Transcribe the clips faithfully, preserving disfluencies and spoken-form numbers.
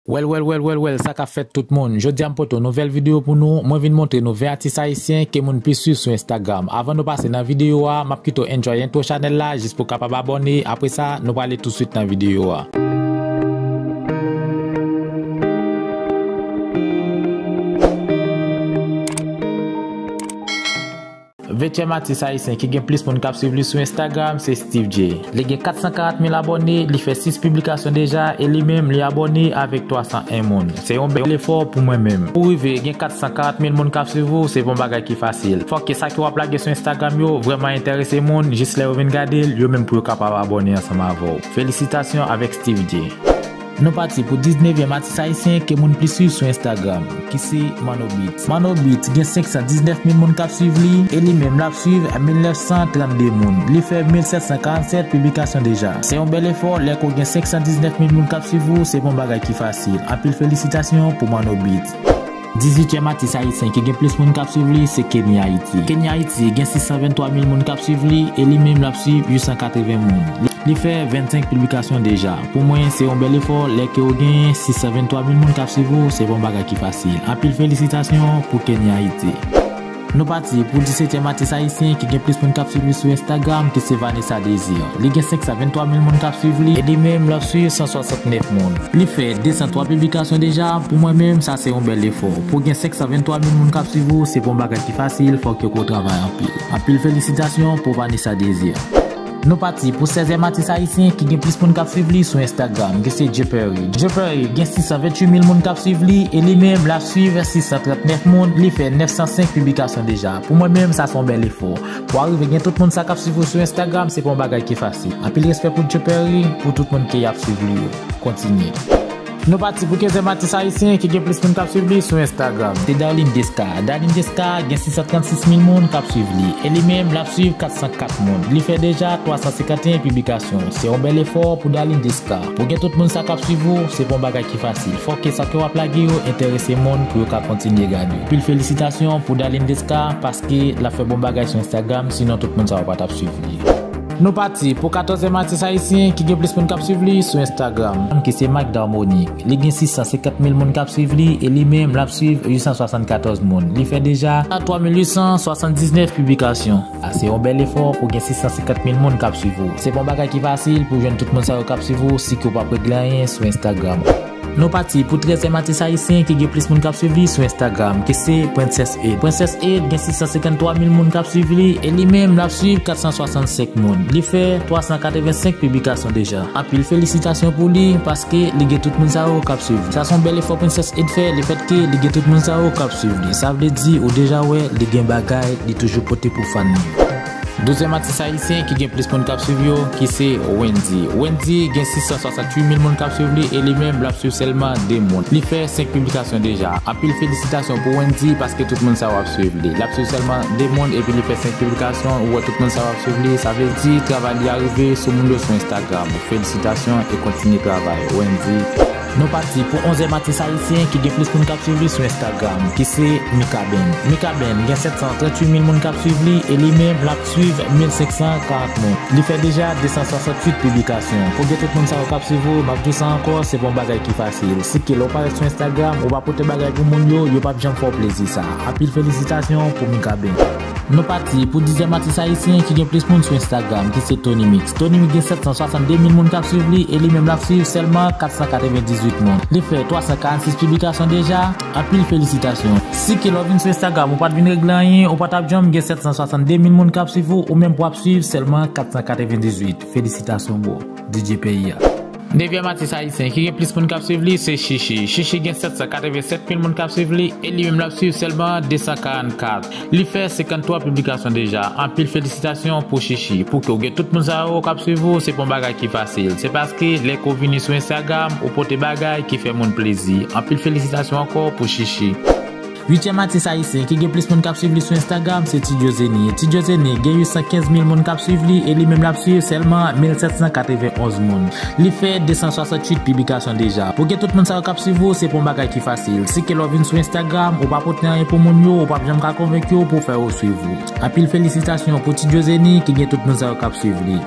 Well, well, well, well, well, sa k ap fèt tout moun? Jodi a m pote yon nouvèl videyo pou nou. Mwen vin montre nou ven atis ayisyen ke moun plis swiv sou Instagram. Avan nou pase nan videyo a, m ap kite w enjoy entwo chanèl la jis pou w kapab abòne. Apre sa, nou prale toutswit nan videyo a. Ventyèm atis ayisyen ki gen plis moun k ap swiv li sou Instagram se Steve J. Li gen kat san karant mil abòne, li fè sis piblikasyon deja e li menm li abòne avèk twa san en moun. Se yon bèl efò pou mwen menm. Pou rive gen kat san karant mil moun k ap swiv ou, se pa yon bagay ki fasil. Fòk ke sa ke w ap lage sou Instagram yo vrèman enterese moun, jis lè yo vin gade l, yo menm pou yo kapab abòne ansanm avè w. Felisitasyon avèk Steve J. Nou pati pou diznevyèm atis ayisyen ke moun plis swiv sou Instagram, ki se Manno Beats. Manno Beats gen senk san diznèf mil moun k ap swiv li, e li menm l ap swiv mil nèf san trannde moun. Li fè mil sèt san karannsèt piblikasyon deja. Se yon bèl efò, lè ke w gen senk san diznèf mil moun k ap swiv ou, se pa yon bagay ki fasil. Anpil felisitasyon pou Manno Beats. Dizuityèm atis ayisyen ki gen plis moun k ap swiv li, se Kenny Haiti. Kenny Haiti gen sis san venntwa mil moun k ap swiv li, e li menm l ap swiv uit san katreven moun. Li, li fè vennsenk piblikasyon deja. Pou mwen, se yon bèl efò, lè ke w genyen sis san venntwa mil moun k ap swiv ou, se pa yon bagay ki fasil. Anpil felisitasyon pou Kenny Haiti. Nou pati pou disetyèm atis ayisyen ki gen plis moun k ap swiv li sou Instagram, ki se Vanessa Désir. Li gen senk san venntwa mil moun k ap swiv li, e li menm l ap swiv san swasannnèf moun. Li fè de san twa piblikasyon deja, pou mwen menm, sa se yon bèl efò. Pou gen senk san venntwa mil moun k ap swiv ou, se pa yon bagay ki fasil, fòk ke w travay anpil. Anpil felisitasyon pou Vanessa Désir. Nou pati pou sèzyèm atis ayisyen ki gen plis moun k ap swiv li sou Instagram, ki se Jay Perry. Jay Perry gen sis san venntuit mil moun k ap swiv li, e li menm l ap swiv sis san trannèf moun, li fè nèf san senk piblikasyon deja. Pou mwen menm, sa se yon bèl efò. Pou w rive gen tout moun sa k ap swiv ou sou Instagram, se pa yon bagay ki fasil. Anpil respè pou Jay Perry, pou tout moun ke y ap swiv li yo. Kontinye. Nou pati pou kenzyèm atis ayisyen ki gen plis moun k ap swiv li sou Instagram. Se Darline Desca. Darline Desca gen sis san trannsis mil moun k ap swiv li. E li menm, l ap swiv kat san kat moun. Li fè deja twa san senkanteyen piblikasyon. Se yon bèl efò pou Darline Desca. Pou gen tout moun sa k ap swiv ou, se pa yon bagay ki fasil. Fòk ke sa ke w ap lage yo enterese moun pou yo ka kontinye gade. Anpil felisitasyon pou Darline Desca, paske l ap fè bon bagay sou Instagram, sinon tout moun sa yo pa t ap swiv li. Nou pati pou katòzyèm atis ayisyen ki gen plis moun k ap swiv li sou Instagram, ki se Mike Darmonic. Li gen sis san senkant mil moun k ap swiv li, e li menm, l ap swiv uit san swasannkatòz moun. Li fè deja twa mil uit san swasanndiznèf piblikasyon. Sa se yon bèl efò pou gen sis san senkant mil moun k ap swiv ou. Se pa yon bagay ki fasil pou jwenn tout moun sa yo k ap swiv ou, si ke w p ap regle anyen sou Instagram. Nou pati pou trèzyèm atis ayisyen ki gen plis moun k ap swiv li sou Instagram, ki se Princess Ed. Princess Ed gen sis san senkanntwa mil moun k ap swiv li, e li menm, l ap swiv kat san swasannsenk moun. Li fè twa san katrevensenk piblikasyon deja. Anpil felisitasyon pou li, paske li gen tout moun sa yo k ap swiv li. Sa se yon bèl efò Princess Ed fè, lefètke li gen tout moun sa yo k ap swiv li. Sa vle di, ou deja wè, li gen bagay, li toujou pote pou fan li. Douzyèm atis ayisyen ki gen plis moun k ap swiv yo, ki se Wendyy. Wendyy gen sis san swasanntuit mil moun k ap swiv li, e li menm, l ap swiv sèlman de moun. Li fè senk piblikasyon deja. Anpil felisitasyon pou Wendyy, paske tout moun sa yo ap swiv li. L ap swiv sèlman de moun, epi li fè senk piblikasyon, ou wè tout moun sa yo ap swiv li. Sa vle di, travay li a rive sou moun yo sou Instagram. Felisitasyon e kontinye travay, Wendyy. Nou pati pou onzyèm atis ayisyen ki gen plis moun k ap swiv li sou Instagram, ki se Mikaben. Mikaben gen sèt san tranntuit mil moun k ap swiv li, e li menm, l ap swiv mil senk san karant moun. Li fè deja de san swasanntuit piblikasyon. Pou gen tout moun sa yo k ap swiv ou, m ap di w sa ankò, se pa yon bagay ki fasil. Si ke lè w parèt sou Instagram, ou pa pote bagay pou moun yo, yo p ap janm fè w plezi sa. Anpil felisitasyon pou Mikaben. Nou pati pou dizyèm atis ayisyen ki gen plis moun sou Instagram, ki se Tony Mix. Tony Mix gen sèt san swasannde mil moun k ap swiv li, e li menm, l ap swiv sèlman kat san katrevendizuit moun. Li fè twa san karannsis piblikasyon deja. Anpil felisitasyon. Si ke lè w vin sou Instagram, ou pa t vin regle anyen, ou pa t ap janm gen sèt san swasannde mil moun k ap swiv ou, ou menm pou w ap swiv sèlman kat san katrevendizuit. Felisitasyon, bro. D J peyi a. Nevyèm atis ayisyen ki gen plis moun k ap swiv li, se Chichi. Chichi gen sèt san katrevensèt mil moun k ap swiv li, e li menm, l ap swiv sèlman de san karannkat. Li fè senkanntwa piblikasyon deja. Anpil felisitasyon pou Chichi. Pou ke w gen tout moun sa yo k ap swiv ou, se pa yon bagay ki fasil. Se paske lè ke w vini sou Instagram, ou pote bagay ki fè moun plezi. Anpil felisitasyon ankò pou Chichi. Uityèm atis ayisyen ki gen plis moun k ap swiv li sou Instagram, se Tidio Zeni. Tidio Zeni gen uit san kenz mil moun k ap swiv li, e li menm, l ap swiv sèlman mil sèt san katrevenonz moun. Li fè de san swasanntuit piblikasyon deja. Pou gen tout moun sa yo k ap swiv ou, se pa yon bagay ki fasil. Si ke lè w vin sou Instagram, ou pa pote anyen pou moun yo, ou p ap janm ka konvenk yo pou fè yo swiv ou. Anpil felisitasyon pou Tidio Zeni ki gen tout moun sa yo k ap swiv li.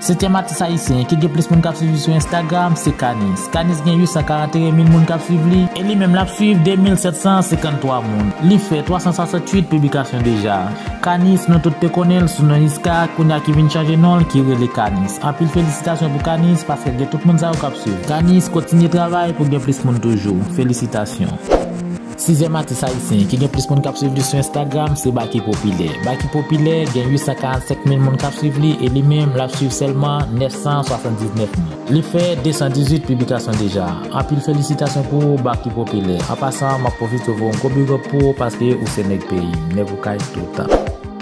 Setyèm atis ayisyen ki gen plis moun k ap swiv li sou Instagram se Kanis. Kanis gen uit san karanteyen mil moun k ap swiv li, e li menm l ap swiv de mil sèt san senkanntwa moun. Li fè twa san swasanntuit piblikasyon deja. Kanis, nou tout te konnen l sou non Niska, kounye a ki vin chanje non l, ki rele Kanis. Anpil felisitasyon pou Kanis, paske l gen tout moun sa yo k ap swiv. Kanis, kontinye travay pou gen plis moun toujou. Felisitasyon. Sizyèm atis ayisyen ki gen plis moun k ap swiv li sou Instagram se Baky Popilè. Baky Popilè gen uit san karannsenk mil moun k ap swiv li, e li menm l ap swiv sèlman nèf san swasanndiznèf moun. Li fè de san dizuit piblikasyon deja. Anpil felisitasyon pou ou, Baky Popilè. An pasan, m ap pwofite voye yon gwo big up pou ou, paske ou se nèg peyi m, nèg ou kay toutan.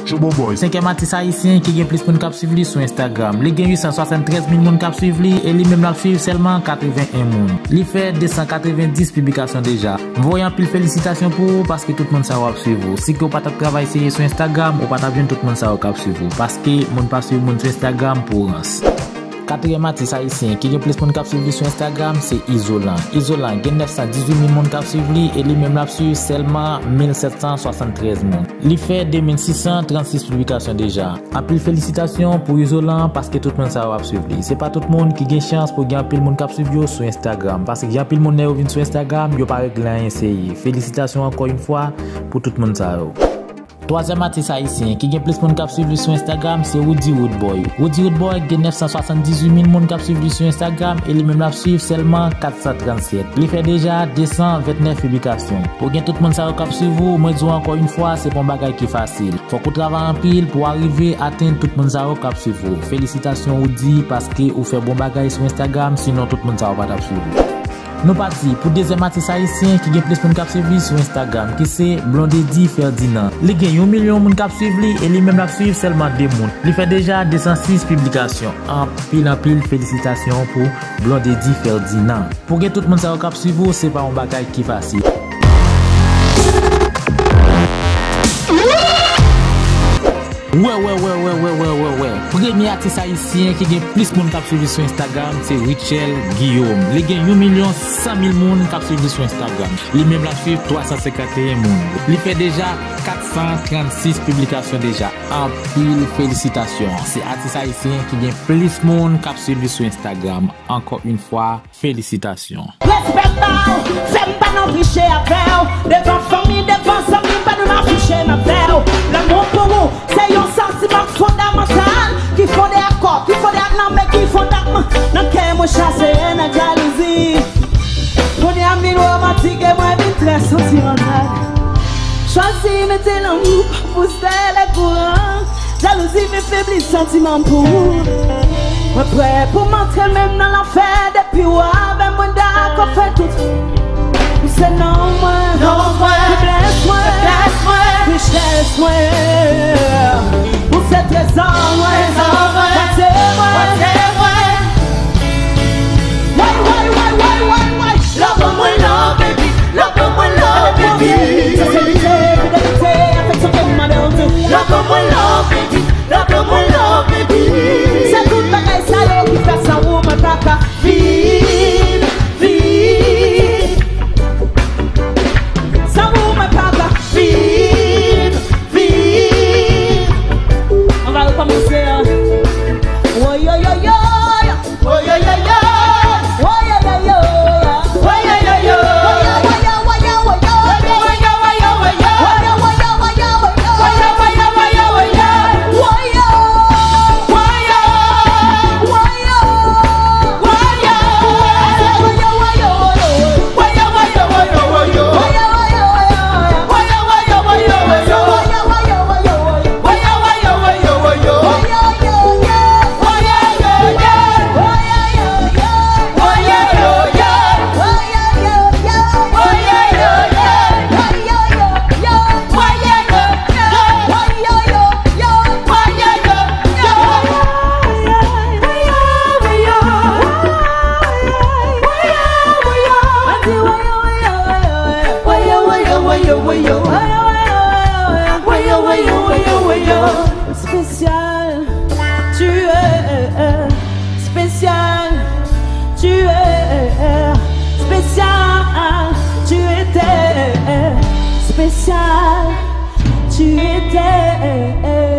Senkèm atis ayisyen ki gen plis moun k ap swiv li sou Instagram. Li gen uit san swasanntrèz mil moun k ap swiv li, e li menm l ap swiv sèlman katreven en moun. Li fè de san katreven dis piblikasyon deja. M voye anpil felisitasyon pou ou, paske tout moun sa yo ap swiv ou. Si ke w pa t ap travay serye sou Instagram, ou pa t ap jwenn tout moun sa yo k ap swiv ou, paske moun pa swiv moun sou Instagram pou rans. Katriyèm atis ayisyen ki gen plis moun k ap swiv li sou Instagram se Izolan. Izolan gen nèf san dizuit mil moun k ap swiv li, e li menm l ap swiv sèlman mil sèt san swasanntrèz moun. Li fè de mil sis san trannsis piblikasyon deja. Anpil felisitasyon pou Izolan, paske tout moun sa yo ap swiv li. Se pa tout moun ki gen chans pou gen anpil moun k ap swiv yo sou Instagram, paske gen anpil moun lè yo vin sou Instagram, yo pa regle anyen serye. Felisitasyon ankò yon fwa pou tout moun sa yo. Twazyèm atis ayisyen ki gen plis moun k ap swiv li sou Instagram se Roody Roodboy. Roody Roodboy gen nèf san swasanndizuit mil moun k ap swiv li sou Instagram, e li menm l ap swiv sèlman kat san trannsèt. Li fè deja de san vennèf piblikasyon. Pou gen tout moun sa yo k ap swiv ou, mwen di w ankò yon fwa, se pa yon bagay ki fasil. Fòk ou travay anpil pou w arive atenn tout moun sa yo k ap swiv ou. Felisitasyon Roody, paske ou fè bon bagay sou Instagram, sinon tout moun sa yo pa t ap swiv ou. Nou pati pou dezyèm atis ayisyen ki gen plis moun k ap swiv li sou Instagram, ki se Blondedy Ferdinand. Li gen yon milyon moun k ap swiv li, e li menm l ap swiv sèlman de moun. Li fè deja de san sis piblikasyon. Anpil, anpil felisitasyon pou Blondedy Ferdinand. Pou gen tout moun sa yo k ap swiv ou, se pa yon bagay ki fasil. Wè, wè, wè, wè. Premye atis ayisyen ki gen plis moun k ap swiv li sou Instagram se Rutshelle Guillaume. Li gen yon milyon san mil moun k ap swiv li sou Instagram. Li menm l ap swiv twa san senkanteyen moun. Li fè deja kat san trannsis piblikasyon deja. Anpil felisitasyon. Se atis ayisyen ki gen plis moun k ap swiv li sou Instagram. Ankò yon fwa, felisitasyon. Respè pa w, fè m pa nan triche avè w. Devan fanmi, devan zanmi, m pa nan afiche m avè w. Lanmou pou ou, se yon santiman fondamantal, ki fonde ak kò, ki fonde ak nanm, e ki fonde ak nan kè mwen chase èn ak jalouzi. Kounye a m vin womantik e mwen vin trè santimantal. Chwazi mete lanmou pou sèl e kouran. Jalouzi vin febli santiman m pou ou. Mwen prè pou m antre menm nan lanfè depi w avè mwen, dakò fè tout. Ou se non mwen, non mwen, feblès mwen, feblès mwen, richès mwen. Ou se trezò mwen, trezò mwen, pwazè mwen, pwazè mwen. Way, way, way, way, way, way. Love mwen love, baby. Love mwen love, baby. Senserite, fidelite, afeksyon ke m mande w tou. Love mwen love, baby. Love mwen love, baby. Se tout bagay sa yo ki fè san ou mwen pa ka viv, viv. San ou mwen pa ka viv, viv. On va recommencer, hein. Woy, yo, yo, yo, yo. Spécial, tu es spécial, tu es spécial, tu étais spécial, tu étais